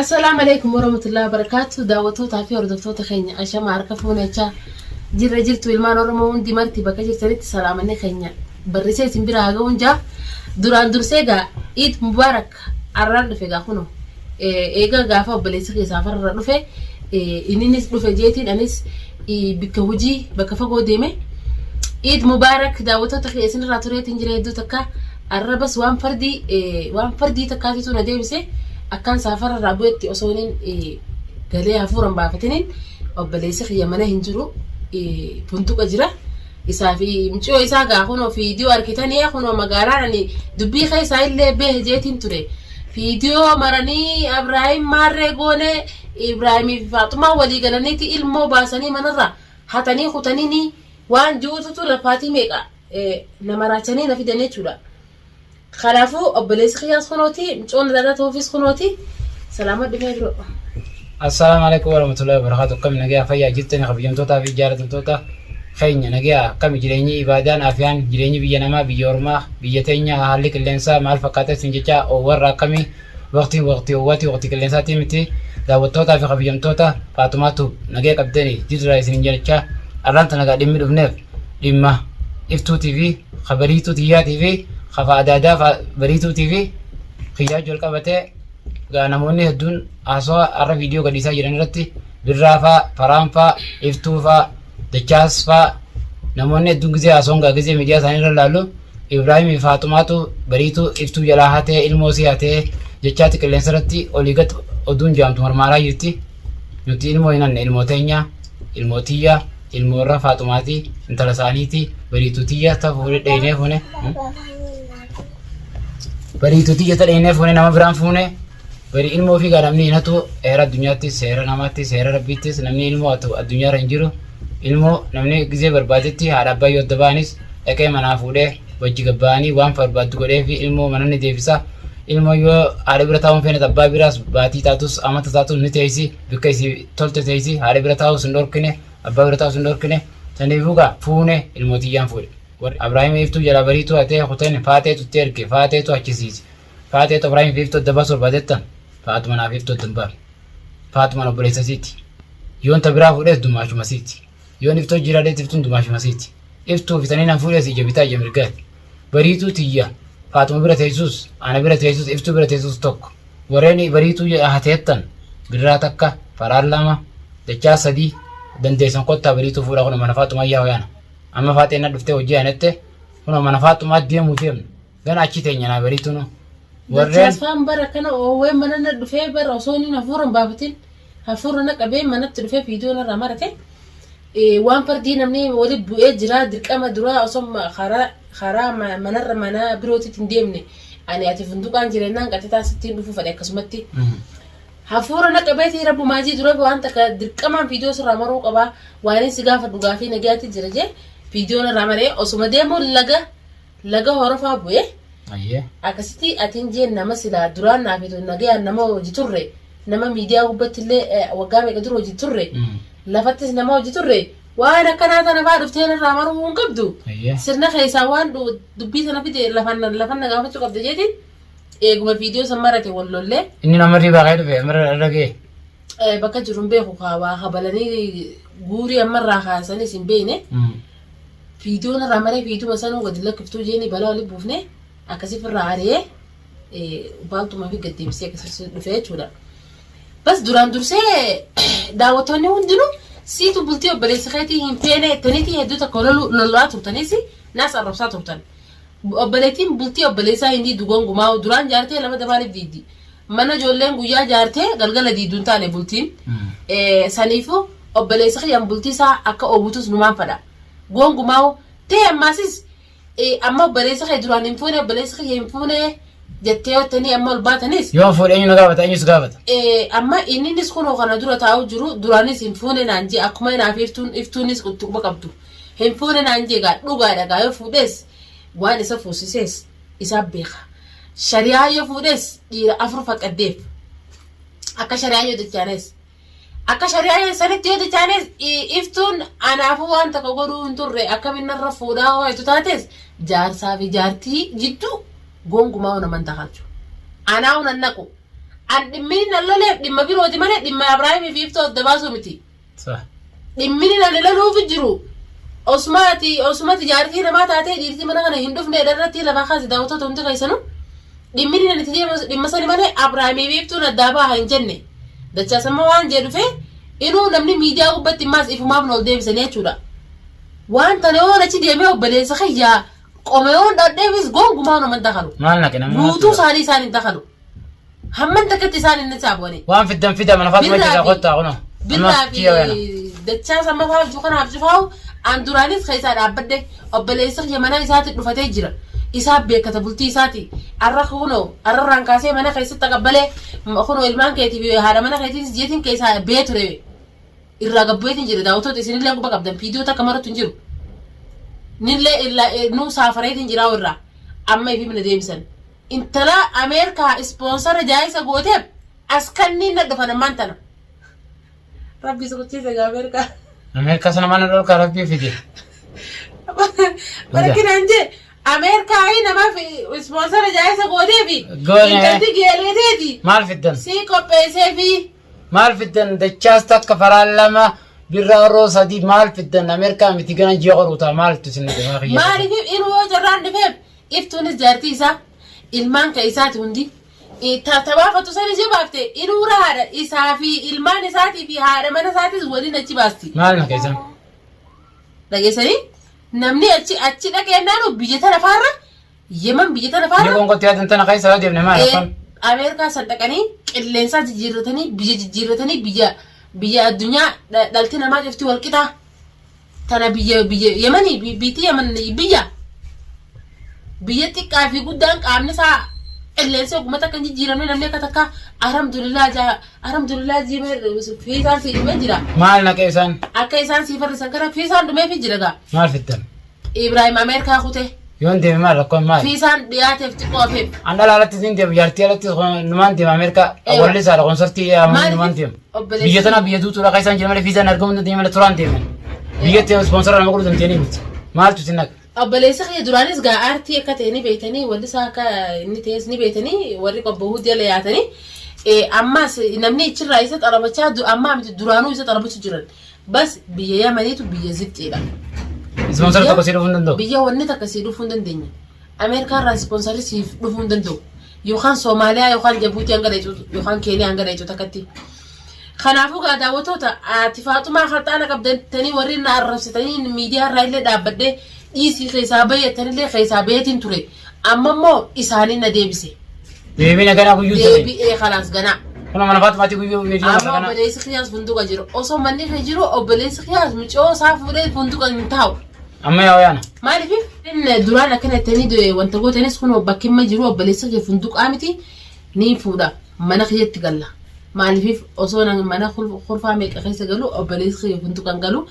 Assalaamu alaikum warahmatullahi wabarakatuh. Daawwattootaa fi hordoftoota keenya ashama harka fuunechaa jirra jirtu ilmaan Oromoo hundi marti bakka jirtanitti salaamanni keenya barrisee isin bira haa ga'uun jaa. Duraan dursee egaa Iid Mubaarak arraan dhufe egaa kunoo eega gaafa obboleessi kee saafarra dhufe inninis dhufe jeetiin anis bikka hojii bakka fagoo deeme. Iid Mubaarak daawwattoota kee isinirraa tureetiin jira hedduu takka. Arra bas waan fardii waan fardii takkaatitu na deebise akkaan saafara irraa bu'etti osoo inni galee hafuura hin baafatiniin obboleessi kiyya mana hin jiru funduqa jira. Isaa fi mucayyoo isaa gaa kunoo fiidiyoo argitanii kunoo magaalaan ani dubbii keessaa illee behe jeetiin ture. Fiidiyoo maranii Abrahaim maarree goone Ibraahimii fi Faaxumaa walii galaniiti ilmoo baasanii manarraa hatanii kutaniini waan jiruututu lafaatii meeqa na maraachanii na fidan jechuudha. Kanaafuu obboleessi kiyyaas kunooti, mucoon dada ta'uufis kunooti. Salaama dhufee biroo. Assalaamu alaikum warahmatullahi wabarakatuh. Akkam nagayaa fayyaa jirtani kabajamtootaa fi jaalatamtoota keenya nagayaa akkami jireenyi ibaadaan afiyaan jireenyi biyya namaa biyya ormaa biyya teenya haalli qilleensaa maal fakkaata isin jecha warra akkamii waqtiin waqtii owwaati waqtii qilleensaatii miti daawwattootaa fi kabajamtoota Faatumaa Tuub nagaya qabdani jirra isin jechaa arraan tana gaa dhimmi dhufneef dhimma iftuutii fi ka bariituu tiyyaatii fi ka fa adaadaa fa bariituutii fi kiyyaa wal qabatee gaa namoonni hedduun haasawaa har'a viidiyoo gadhiisaa jiran irratti birraa faa faraan faa iftuu faa dachaas faa namoonni hedduun gizee haasawan gaa gizee miidiyaa isaanii irra laallu Ibraahimii fi Faaxumaatu bariituu iftuu jalaa hatee ilmoo isii hatee jechaati qilleensa irratti olii gad oduun jaamtu marmaaraa jirti. Nuti ilmoo hin hanne ilmoo teenya ilmoo tiyya ilmoo irra Faaxumaati intala isaaniiti bariituu tiyya ta fuudhee dheeynee fuune. Bariituu tiyya ta dheeynee fuune nama biraan fuune. Bari ilmoo ofii gaa namni hin hatu heera addunyaattis seera namaattis seera rabbiittis namni ilmoo hatu addunyaarra hin jiru. Ilmoo namni gizee barbaadetti haadha abbaa yoo adda ba'anis dhaqee manaa fuudhee wajji gabba'anii waan barbaaddu godhee fi ilmoo mana ni deebisa. Ilmoo yoo haadha bira taa'uun feene abbaa biraas baatii taatus amata taatus ni teessi bikka isii tolte teessi haadha bira taa'us hin dhorkine abbaa bira taa'us hin dhorkine saniifuu gaa fuune ilmoo tiyyaan fuudhe. Warri Abrahaam iftuu jalaa bariituu hatee kuteen faateetu itti erge faateetu achisiise. Faaxeetu Abrahaam fi Iftuu adda baasuu barbaadetta? Faaxuma naaf Iftuu adda hin baafne. Faaxumaan obboleessa isiiti. Yoon ta biraa fuudhes dumaashuma isiiti. Yoon Iftuu jiraadhes Iftuun dumaashuma isiiti. Iftuu fi taniin an fuudhes ija bitaa ija mirgaati. Bariituu tiyya Faaxuma bira teessus, ana bira teessus, Iftuu bira teessus tokko. Warreen bariituu hateettan birraa takka, faraan lama, dachaa sadii dandeessan kottaa bariituu fuudhaa kunoo mana Faaxumaa yaa hoyaana. Amma Faaxeen na dhuftee hojii anette kunoo mana Faaxumaa deemuu deemna. Gana achi teenya naa bariitu nu. Warreen Dachaasfaan bara kana oowwee mana na dhufee bara osoo inni hafuura hin baafatin hafuura na qabee manatti dhufee fiidiyoo narraa marate waan fardii namni wali bu'ee jira dirqama duraa osoo karaa karaa manarra mana birootitti hin deemne ani ati funduqaan jireenyaan qaxxitaa sittiin dhufuu fedhe akkasumatti hafuura na qabeetii rabbumaa jii dura waan takka dirqamaan fiidiyoo sirraa maruu qabaa waan si gaafa dhugaa fi nagaatti jira jee fiidiyoo narraa maree osuma deemuu laga Laga horofaa bu'e. Ayyee. Akkasitti atiin jeen nama silaa duraan naaf hitu nagayaan nama hojii turre nama miidiyaa gubbatti illee waggaa meeqa dura hojii turre lafattis nama hojii turre waan akkanaa tana faa dhuftee narraa maruu hin qabdu. Ayyee. Sirna keessaa waan dubbii sana fide lafan lafan na gaafachuu qabda jeetiin eeguma viidiyoo san marate wal lollee Inni nama riibaa ka'ee dhufe ammarra irra ga'e. Bakka jiru hin beeku kaa waa kabalanii guurii ammarraa kaasanis hin beekne. Viidiyoon irraa maree viidiyuma sanuu gadi lakkiftuu jeeni balaa walitti buufne akkasii irraa ari'ee baaltuma fi gad deebisee akkasii dhufe jechuudha. Bas duraan dursee daawwattoonni hundinuu siitu bultii obboleessa keetii hin feene jettaniitii hedduu takka lolaa turtanis naas arrabsaa turtan. Obboleettiin bultii obboleessaa hin diiddu gonkumaa duraan jaartee lama maaliif diiddi? Mana ijoolleen guyyaa jaartee galgala diiddu hin taane bultiin. Saniifuu obboleessi kiyyaan bultii isaa akka oowwitus numaan fadha. Gonkumaa ta'e ammaasis amma obboleessa kee duraan hin fuune obboleessa kiyya hin fuune jettee jettanii amma ol baatanis. Yoo fuudhe eenyu na gaafata eenyus gaafata. Amma inninis kunoo kana dura taa'u jiru duraanis hin fuune naan jee akkuma inaaf iftuun iftuunis quba qabdu. Hin fuune naan jee gaa dhugaadha gaa yoo fuudhes waan isa fuusisees isaa beeka. Shari'aa yoo fuudhes dhiira afur faqqaddeef. Akka shari'aa yoo jechaanes. Akka shari'aa sanitti yoo jechaanes iftuun anaafuu waan takka godhuu hin turre akkamiin narra fuudhaa ho'etu taates jaarsaa fi jaartii jidduu gonkumaa naman takalchu. Anaa nan naqu. An dhimmi nan loleef dhimma birooti malee dhimma Abrahaamii fi Iftuu adda baasuu miti. Sah. Dhimmi nan loluuf jiru osmaati osmati jaartii namaa taatee dhiirti mana kana hin dhufne irratti lafaa kaase daawwattoota hundi keessanuu dhimmi nan itti deemu dhimma sani malee Abrahaamii fi Iftuun addaa baha hin jenne. Dachaas ammoo waan jee dhufe inuu namni miidiyaa gubbatti immaas ifumaaf nu ol deebisanii jechuudha. Waan tana yoon achi deemee obboleessa kiyyaa qoma yoon dhadheefis gonkumaa nama hin dakalu. Maal naqe namni Guutuu isaanii isaan hin dakalu. Hamman takkatti isaan hin saabu'anii. Waan fiddan fida mana faatuma Birraa jira fi kottaa kunoo. Birraa fi dachaa samma faaf kanaaf cufaa'u an duraanis keessaa dhaabbadhe obboleessa kiyya mana isaatti dhufatee jira. Isaa beekata bultii isaati. Arra kunoo arrarraan kaasee mana keessatti taqabbalee kunoo ilmaan keetii fi haadha mana keetiitis jeetiin keessaa bee ture. Irraa gabbu'eetiin jira daawwattoota isinillee quba qabdan viidiyoo takka maratti hin jiru. Nillee illaa nuu saafareetiin jiraa irraa amma ifi mana deebisan. Intala Ameerikaa ispoonsara jaayisa gooteef as kanniin na dhufan ammaan tana. Rabbi si kuchiise gaa Ameerikaa. Ameerikaa sana mana dhorkaa rabbii fide. Barkinaan jee Ameerikaa namaaf ispoonsara jaayisa gooteefi Goone. intalti geeleeteeti Maal fiddan? si qopheesseefi. Maal fiddan dachaas takka faraan lama birraa orroo sadii maal fiddan Ameerikaa miti gana ji'a qoruutaa maaltu isin dhufaa kiyya. Maaliif inuu yoo carraan dhufeef iftuunis jaartii isaa ilmaan ka isaati hundi tabaafatu sanis yoo baafte inuu haadha isaa fi ilmaan isaatii fi haadha mana isaatis waliin achi baasti. Maal na keessan? Dhageessanii namni achi achi dhaqeennaan biyya tana faarra Yemen biyya tana Biyya faarra qoonqotti yaadan tana keessa yoo deemne maal akkan? Ameerikaa san dhaqanii qilleensaa jijjiirratanii biyya jijjiirratanii biyya biyya addunyaa dhalti namaa cufti wal qixaa. Tana biyya biyya Yemanii biitti Yemen biyya biyya xiqqaa fi guddaan qaamni isaa qilleensi ogummaa takka hin jijjiiramne namni akka takka alhamdulillah jaa alhamdulillah jiimee fiisaan sii dhumee jira. Maal naqee isaan? Akka isaan sii farrisan kana fiisaan dhumee fi jira gaa. Maal fiddan? Ibrahim Ameerikaa kute. Yoon deeme maal rakkoon maal? Fiisaan dhiyaateef xiqqoo hafeef. An dhala alatti siin deemu jaartii alatti numaan deema Ameerikaa Eewa. walli isaadha konsartii Maaliif numaan deema. obboleessi- Biyya tana biyya duutuudha kan isaan jiran malee fiizaan argamuu hin dandeenye malee turaan deeman. Biyyatti ispoonsara nama godhuu dandeenye miti. Maaltu isin naqa? Obboleessi kiyya duraanis gaa aartii akka ta'e ni beektanii wallisaa akka inni ta'es ni beektanii warri qobbohuu jala yaatanii ammas namni ichirraa isa xarabachaa ammaa miti duraanuu isa xarabachuu jiran. Bas biyya Yamaniitu biyya zixxiidha. Ispoonsara tokko sii dhufuu hin danda'u. Biyya wanni takka sii dhufuu hin dandeenye. Ameerikaa irraa ispoonsarri siif dhufuu hin danda'u. Yookaan Soomaaliyaa yookaan Jabuutii hanga dheecu yookaan Keeniyaa hanga dheecu takkatti. Kanaafuu gaa daawwattoota ati Faaxumaa harxaana qabdantanii warri na arrabsitanii miidiyaa irraa illee dhaabbadhee dhiisii keessaa baheettanillee keessaa baheetiin ture. Amma immoo isaanii na deebise. Deebiin ganaa guyyuu ta'e. Deebi'ee kalaas ganaa. Kun mana Faaxumaatti guyyuu miidiyaa Amma kana. obboleessi kiyyaas funduqa jiru. Osoo manni kee jiru obboleessi kiyyaas mucoo isaa fuudhee funduqa hin taa'u. Amma yaa yaana. Maaliif inni duraan akkana jettanii wanta gootanis kun bakki amma jiru obboleessi kee funduqaa miti ni fuudha mana kiyyatti galla. Maaliif osoo mana kurfaa meeqa keessa galu obboleessi kee funduqa hin galu.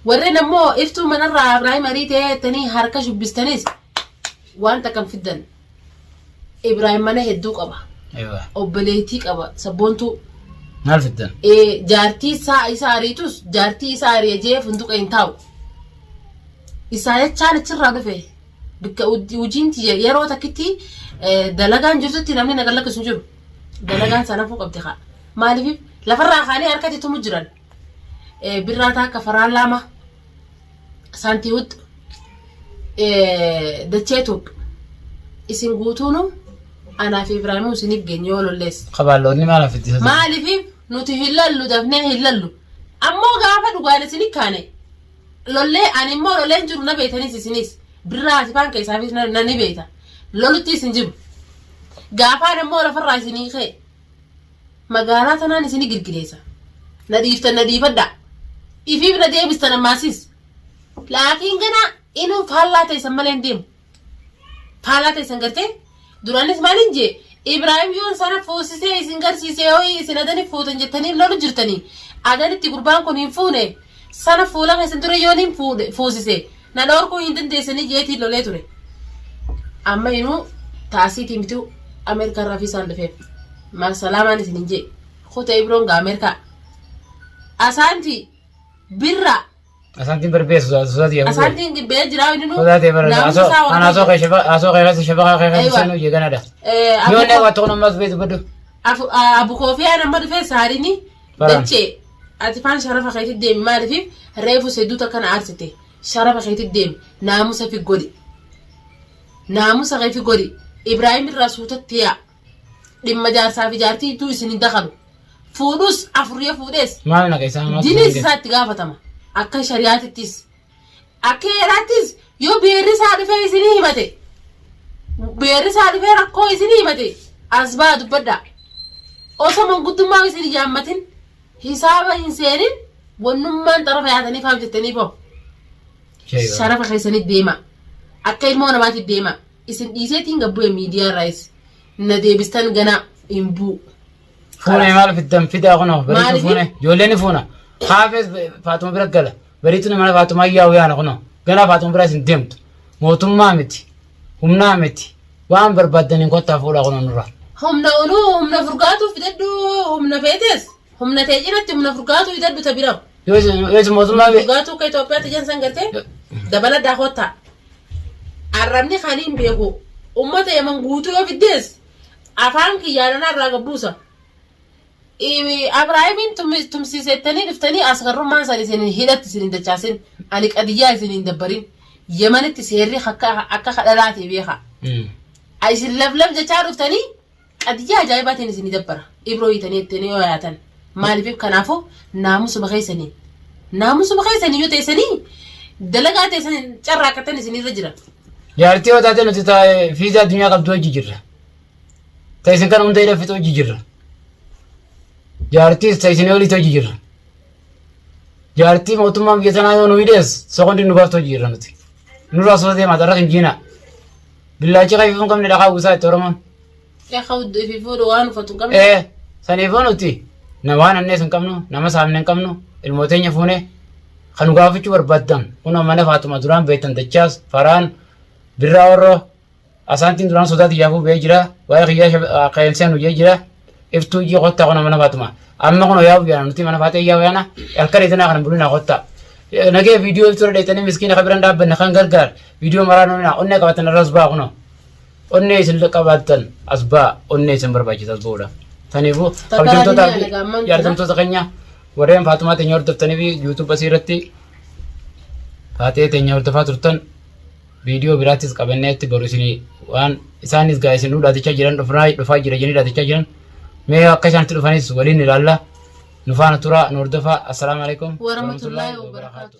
Warreen ammoo iftuu manarraa Ibraahim arii ta'ee jettanii harka shubbistanis wanta kan fiddan. Ibraahim mana hedduu qaba. Ewa. Obboleettii qaba. Sabboontuu. Maal fiddan? Jaartii isaa isa ariitus jaartii isaa ari'e jee funduqa hin taa'u. Isaa jechaan achirraa dhufe. Bikka hojiin tiyya yeroo takkitti dalagaan jirtutti namni na gallakkisu hin jiru. Dalagaan sanafuu qabdi kaa. Maaliif lafarraa kaanii harkatti tumu jiran. Birraa taakka faraan lama saantii huxxu dachee tuub isin guutuunu anaa fi Ibraahimuu isiniif geenye yoo lollees. Kabaalloonni maal hafetti? Maaliif nuti hin lallu dafnee hin lallu. Ammoo gaafa dhugaan isin kaane lollee ani immoo lolleen jiru na beektanis isinis birraa asifaan keessaafis na ni beekta. Lolutti isin jiru. Gaafaan ammoo lafarraa isinii ka'e. Magaalaa tanaan isini girgireessa. Na dhiiftan na dhiifadhaa. Ifiif na deebistan ammaasis. Laakiin ganaa inuu faallaa teessan malee hin deemu. Faallaa teessan gartee duraanis maaliin jee Ibraahim yoon sana fuusisee isin garsiisee hoyi isin adani fuutan jettanii lolu jirtanii. Adanitti gurbaan kun hin fuune sana fuula keessan dura yoon hin fuudhe fuusise na dhoorkuu hin dandeessanii jeetiin lolee ture. Amma inuu taasiitii mituu Ameerikaa irraa fi isaan dhufeef. Maal salaamaan isin hin jee. Kuta Ibroon gaa Ameerikaa. Asaanti birra. Asaantiin barbeessu sodaati yaa. Asaantiin gibbee jiraa inni nu. Sodaatee bara Naamusa isaa asoo ana asoo kee shafa asoo kee keessa shafa kee keessa Aywa. seenuu jee ganadha. Yoo inni waa tokko ammas beeku baddu. Abu Koofiyaan amma dhufee saarini Faraan. dachee ati faan sharafa keetti deemi maaliif reefu sedduu takka na aarsite sharafa keetti deemi naamusa fi godhi naamusa kee fi godhi Ibraahim irraa suutatti yaa dhimma jaarsaa fi jaartii idduu isin hin dakalu fuudhus afur yoo fuudhees Maal naqa isaan maaltu diniis isaan isaa itti gaafatama akka shari'aatittis Akka heeraattis yoo beerri isaa dhufee isinii himate beerri isaa dhufee rakkoo isinii himate as baa dubbadhaa. Osoo manguddummaa isin hin yaammatin hisaaba hin seenin wannummaan xarafa yaatanii faaf jettanii bahu. kenna? Sharafa keessanii deema. Akka ilmoo namaatti deema. Isin dhiiseetiin gabbu'e miidiyaa irraayis. Na deebistan ganaa hin bu'u. Fuune maal fiddan fidaa kunoo bariitu Maaliif? fuune ijoolleen ni fuuna. Haafes Faatuma bira gala. Bariitu mana Faatumaa yaa'u yaana kunoo. Ganaa Faatuma bira isin deemtu. Mootummaa miti. Humnaa miti. Waan barbaaddaniin kottaa fuudhaa kunoo nurraa. Humna onuu humna furgaatuu fidadhu humna feetes humna tee cinatti humna furgaatuu fidadhu ta bira. Yoo isin yoo isin mootummaa be- Furgaatuu akka Itoophiyaatti jan san gartee dabaladhaa kottaa. Arrabni kan hin beeku ummata Yaman guutuu yoo fiddees Afaan kiyyaan anaa irraa gad buusa. Abraahimiin tumsiisettanii dhuftanii askarrummaan san isin hidhatti isin hin dachaasin. Ani qadiyyaa isin hin dabbarin. Yemanitti seerri akka akka kadhalaati beeka. Isin laflaf jechaa dhuftanii qadiyyaa ajaa'ibaatiin isin dabbara. Ibroo hiitanii jettanii yoo yaatan. Maaliif kanaafuu naamusuma keessaniin. Naamusuma keessanii yoo teessanii dalagaa teessan carraaqqatan isinirra jira. Jaartii yoo taate nuti ta fiizaa addunyaa qabdu hojii jirra. Ta isin kana hunda hidha fixu hojii jirra. Jaartiis ta isin olitti hojii jirra. Jaartii mootummaan biyya tanaa yoo nu hidhees sekondi nu baaftu hojii jirra nuti. Nurraa soo deemaa xarra hin jiina. Billaachi kan hin qabne dhakaa buusaa itti Oromoon. Eeqa ifi fuudhu waan uffatu hin qabne. Ee saniifuu nuti na waan annees hin qabnu nama saamne hin qabnu ilmooteenya fuune kan nu gaafachuu barbaaddan kunoo mana Faatuma duraan beektan dachaas faraan birraa warroo asaantiin duraan sodaa tiyyaafuu ba'ee jira waa'ee kiyyaa qeenseen hojii jira iftuu ijii kottaa kunoo mana Faatuma amma kunoo yaa'u yaana nuti mana faatee yaa'u yaana halkan itinaa kana bulina kottaa nagee viidiyoo iftuu irra dheettanii miskiina kan biraan dhaabbanne kan gargaar viidiyoo maraa nuunaa onnee qabatan irras ba'a kunoo Onnee isin qabaattan as ba'a onnee isin barbaachisa as ba'uudhaaf. Saniifuu Takka kabajamtootaa raadiyoo fi alagaa ammaan jaalatamtoota keenya warreen Faatumaa teenya hordoftanii fi YouTube asii irratti Faatee teenya hordofaa turtan viidiyoo biraattis qabanneetti boru isinii waan isaanis gaa isin dhaadachaa jiran dhufnaa dhufaa jira jedhanii dhaadachaa jiran mee akka isaan itti dhufanis waliin ilaalla nu faana turaa nu hordofaa assalaamu alaikum Warahmatullaahi wabarakaatuh.